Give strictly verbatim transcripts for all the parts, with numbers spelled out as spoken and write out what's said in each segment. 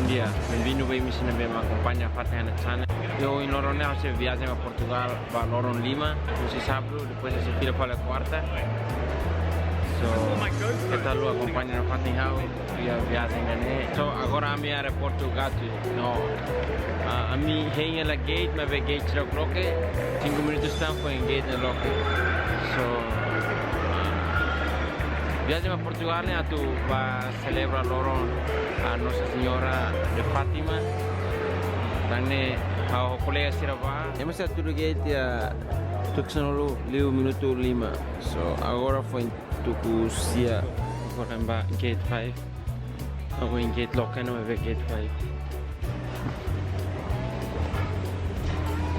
Di'ak, benvindu ba imi sira ne'ebé mak akompaña Fatin Hana Channel. Ohin loron ne'e ha'u sei viajen ba Portugal, ba loron lima, husi sábadu, depois ha'u sei fila fali kuarta. So, keta haluha akompaña nafatin ha'u iha viajen ne'e. So, agora ami aeroportu Gatwick. No, ah, ami hein hela gate, maibé gate sira loke, cinco minutos tan foin gate ne'e loke. So, ah, viajen ba Portugal ne'e atu ba selebra loron, ah, Nossa Senhora de Fátima. Tan ne'e ha'u ho kolega sira bá. Ema sira tuur gate iha tuku sanulu liu minutu lima. So, agora foin tuku sia. Agora ba gate five. Ha'u iha gate loke ona, maibé gate five.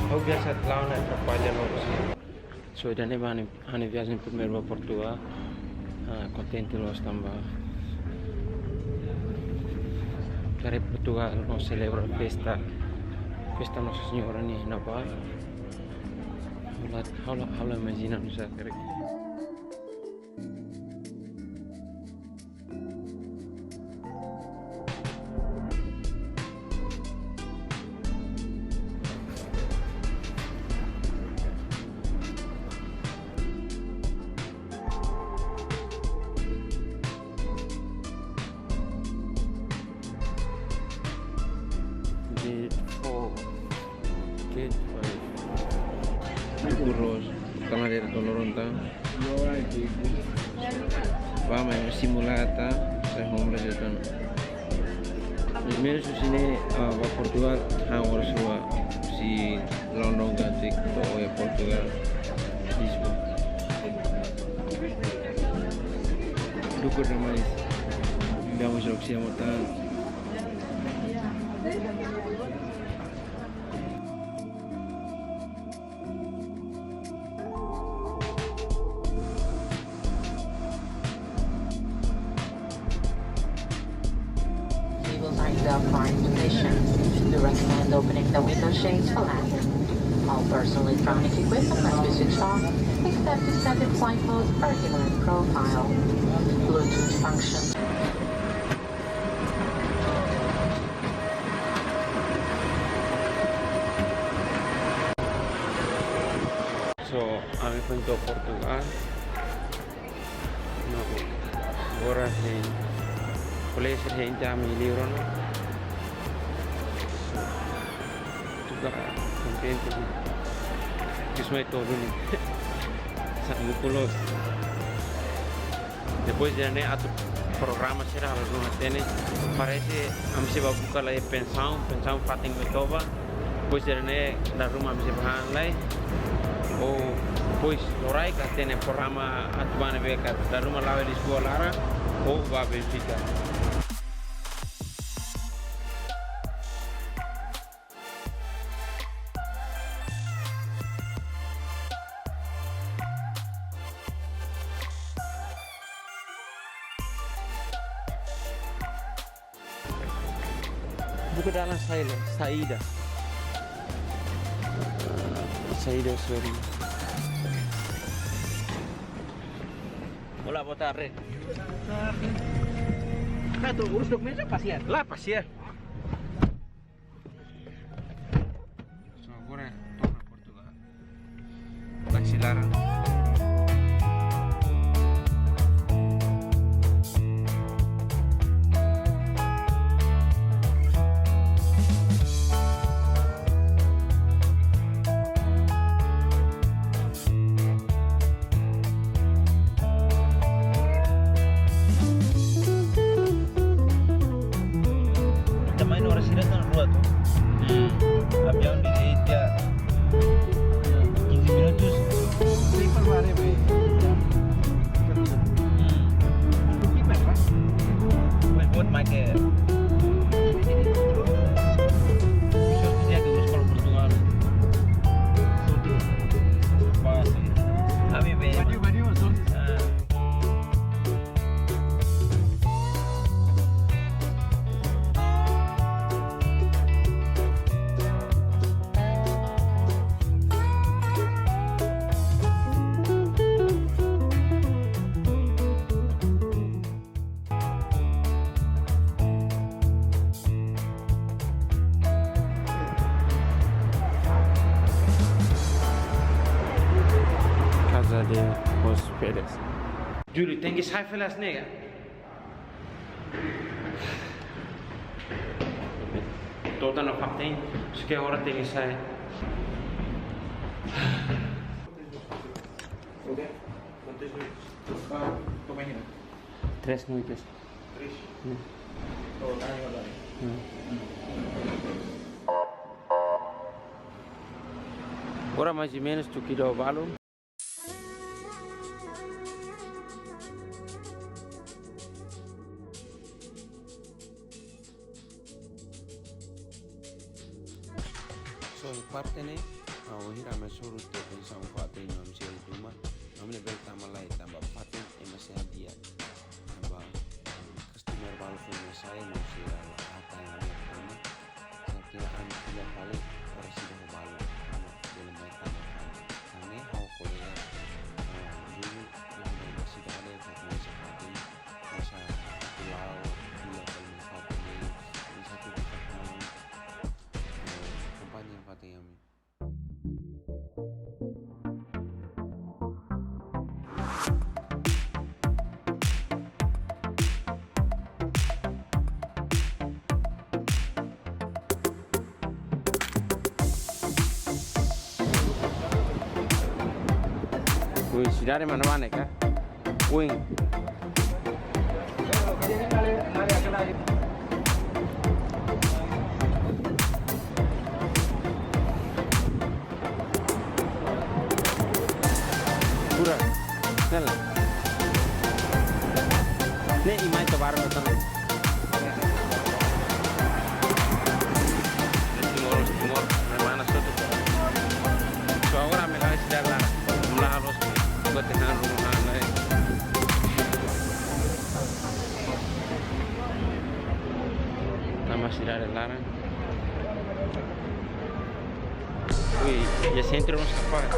Ha'u biasa atu la'o ona, atrapalla loos. So, ida-ne'e ba ha'u-nia, ha'u-nia viajen primeiru ba Portugal. Ah, kontente loos tanba haree Portugal no selebra festa, festa Nossa Senhora nian iha ne'ebá. Ha'u la, ha'u la, ha'u la imajina nusá karik. Gate four. Gate five. Dukur loos, kalan de'it to'o loron tan. Ba mai simulata, sai homeless de'it tan. Primeiru husi ne'e, ah, ba Portugal, han oras rua, husi London Gatwick, to'o iha Portugal, Lisbon. Dukur demais. Vamos logo se montar. We will find the fine position. We recommend opening the window shades for landing. All personal electronic equipment must be switched off, except to set in flight mode or device profile. Bluetooth function. So, ami foin to'o Portugal. No, agora hein, kolega sira hein ami liu ona. So, tuka kontente. Kismai todo ni. Sa mukulos. Depois de ne'e atu programa sira halo ruma tene. Parese ami sei bá buka lai pensaun, pensaun fatin Betoba. Depois de ne'e dala ruma ami sei bá han lai. Ou depois loraik ka tene programa atu bá ne'ebé ka dala ruma la'o Lisboa laran ou bá Benfica. Buka dalan saida, saida. Saida, sorry. Olá, boa tarde. Boa tarde. Tá, tu urus dokumentu, pasiar? Lá, pasiar. So, agora to'o Portugal. Táxi laran. Também não era cidade tão rua, tu. Hmm. Aviaun de'it iha quinze minutos. Sim, para o ar, é bem. Hmm. Mas boot maibé. Sorte dia ke Portugal. Sorte. Pasti. Ami be. Badiu, badiu, sorte. Ah. Pedes. Júlio, tenke sai fali hanesan ne'e ka? To'o ona fatin, só ke agora tenke sai. Ok. Quantas noites? Ah, toma aí, né? Três noites. Três? Hum. Oh, tá aí, agora. Hum. Agora mais ou menos tu kilo balun. So, parte ne'e, ah, wainhira ami hasoru to'o atensaun fatin no ami sira tuma, ami labele tama lai tanba fatin ema sei hadi'a. Tanba, em, customer balu foin mai sai, no sira la hatán ami tama. Só ke ami fila fali, ora sira ho balu, ami bele mai tama fali. Ami ho kolega, ah, dulu, yang dari sidade, foto sa fatin, masa pulau, fila fali mai fatin, ini satu kita kan, eh, kompañia fatin ami. Ui, sidade mana-mana ka? Uing. Pura. Nela. Ne'e imai ta baru betul. Timor, Timor, mana soto. So, agora ami la sidade laran. Ami la halo, buat tenan rumah, eh. Tama sidade laran. Ui, iha sentru mós kapás.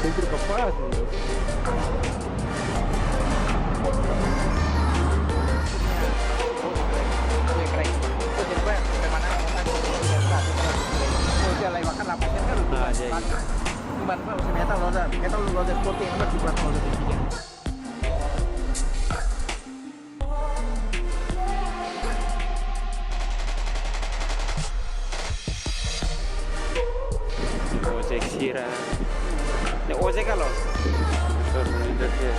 Sentru kapás, mano. Ah, ya, ya. Ojek sira. Ne'e ojek ka lae? Betul, betul, betul.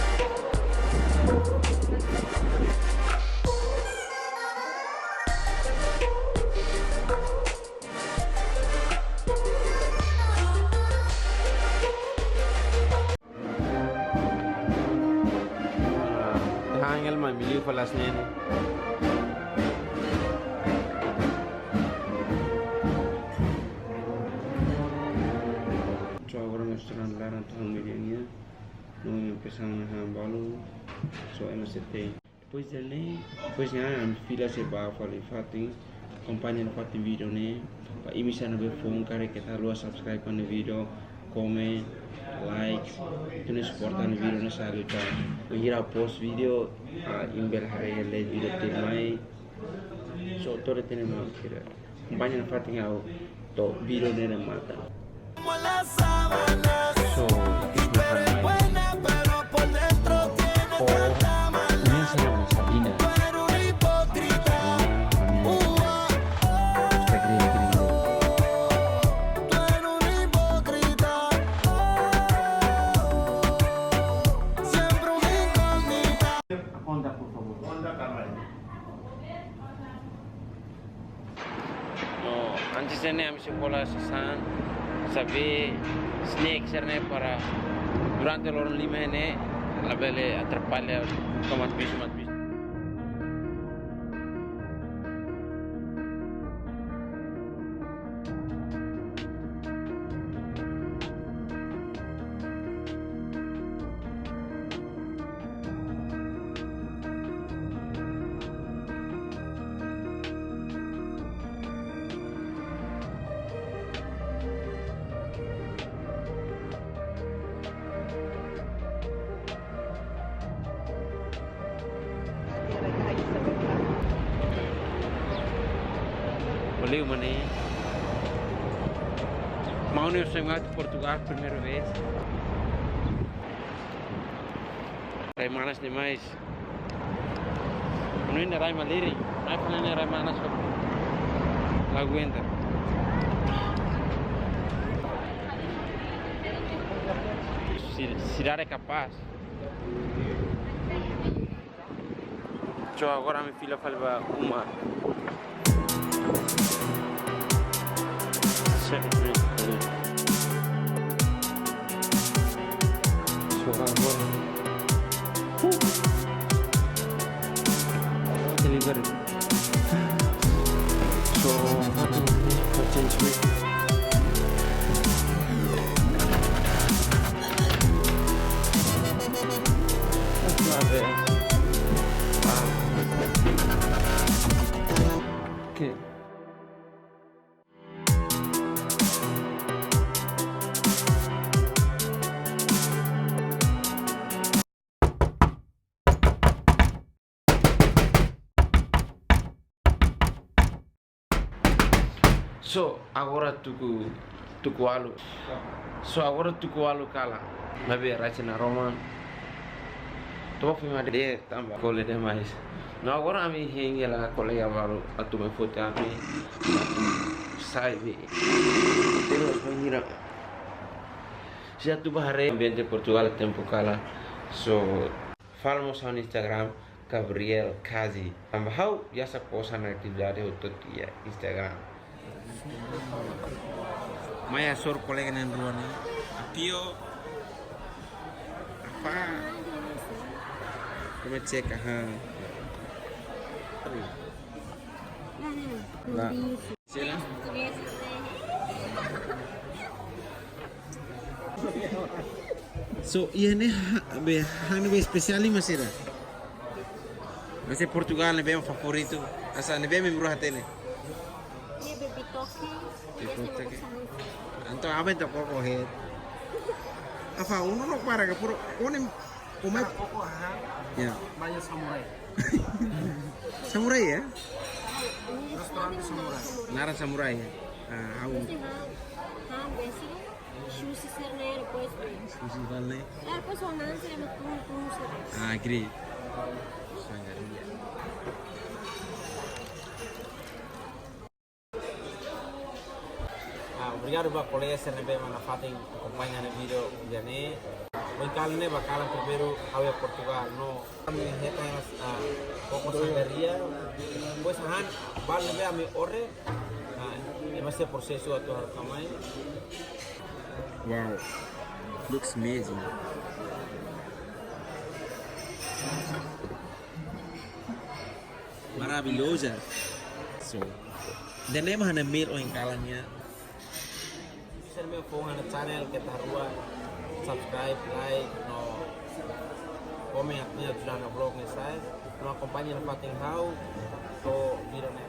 Hangel mai milíu falas nene. So, agora mós restaurante laran to'o meio-dia nian. No, ema pesan ona han balu. So, ema sei tei. Depois de ne'e, depois de ami fila sei ba fali fatin, akompaña nafatin vídeo ne'e, ba imi sira ne'ebé foin karik keta haluha subscribe ba ne'e vídeo, comment, like, atu nune'e suporta ne'e vídeo ne'e sai liután. Wainhira post vídeo, ah, imi bele haree hela vídeo tuirmai, so to'o de'it ne'e mak sira. Akompaña nafatin ha'u to'o vídeo ne'e remata. So, isma han mai. Oh, ini sama Sabina. Ah, ini. Instagram gringo. Honda, por favor. Honda Carrera. No, antes de ne'e ami sei hola sasán, sabe, snack sira-ne'e para durante loron lima ne'e, labele atrapalla, tomat bisu, mat bisu. Valeu, mané. Maun, eu sou em Portugal, primeira vez. Rai manas demais. Não é rai malirin, não é falando rai manas. Não aguenta. Ci-, cidade é capaz. Só agora ami fila fali ba uma. Só agora. Uh. Delivery. So, how to, how to change it? That's not bad. Wow. Okay. So, agora tuku, tuku ualu. So, agora tuku ualu kalan. Maibé, raja na Roma. Toba fui made de tamba. Kole demais. No, agora ami hein hela kolega balu atu mai foti ami. Sai be. Temos que ir a, se atu ba haree ambiente Portugal tempu kalan. So, follow mós ha'u-nia Instagram, Gabriel Kazi. Tanba ha'u biasa post ha'u-nia atividade hotu iha Instagram. Mai hasoru kolega na'in-rua ne'e. Apio. Apa? Como é que chega? Ha. Lá. Será? So, iha ne'e ha-, be, han be espesiál mak saida? Mas é Portugal, ne'ebé favoritu. Asa ne'ebé imi rua hatene. Ne'e be bitoke. Bitoke. Entaun, aben tak koko het. Afa, unu no para ka puro, onem, umai. Ah, koko, aha. Ya. Banyak samurai. Samurai ya? Restaurante samurai. Naran samurai ya? Ah, ha'u. Sushi, ha, ha, besi. Sushi sira-ne'e, depois be. Sushi sira-ne'e. Ah, depois o nan sira-ne'e, tum, tum, sira. Ah, great. Sangat. Ah, obrigadu ba kolega sira ne'ebé mak nafatin akompaña ha'u-nia vídeo iha ne'e. Ohin kalan ne'e ba kalan primeiru ha'u iha Portugal, no ami hetan, ah, koko sangria. Depois han balu ne'ebé ami order, ah, ema sei prosesu atu haruka mai. Wow, looks amazing. Maravilhosa. So, ida-ne'e mak ha'u-nia meal ohin kalan nian. Sira ne'ebé foin ha'u-nia channel, keta haluha subscribe, like, no comment, atu ajuda ha'u-nia vlog ne'e sai. No akompaña nafatin ha'u to'o vídeo ne'e.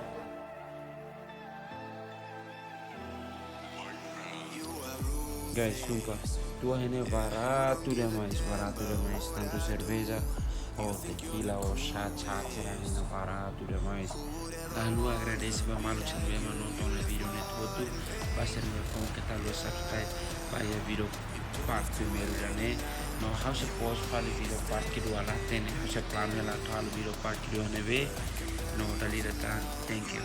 Guys, sumpah, tua iha ne'e baratu demais, baratu demais. Tantu serveja, ou tequila, ou chá, chá, sira-ne'e baratu demais. Ha'u agradese ba maluk sira ne'ebé mak nonton ha'u-nia vídeo ne'e hotu. Ba sira ne'ebé foin keta haluha subscribe, ba iha vídeo parte primeiru ida-ne'e. No ha'u sei post fali vídeo parte kedua la hatene, ha'u sei planu hela atu halo vídeo parte kedua ne'ebé. No dala ida tan, thank you.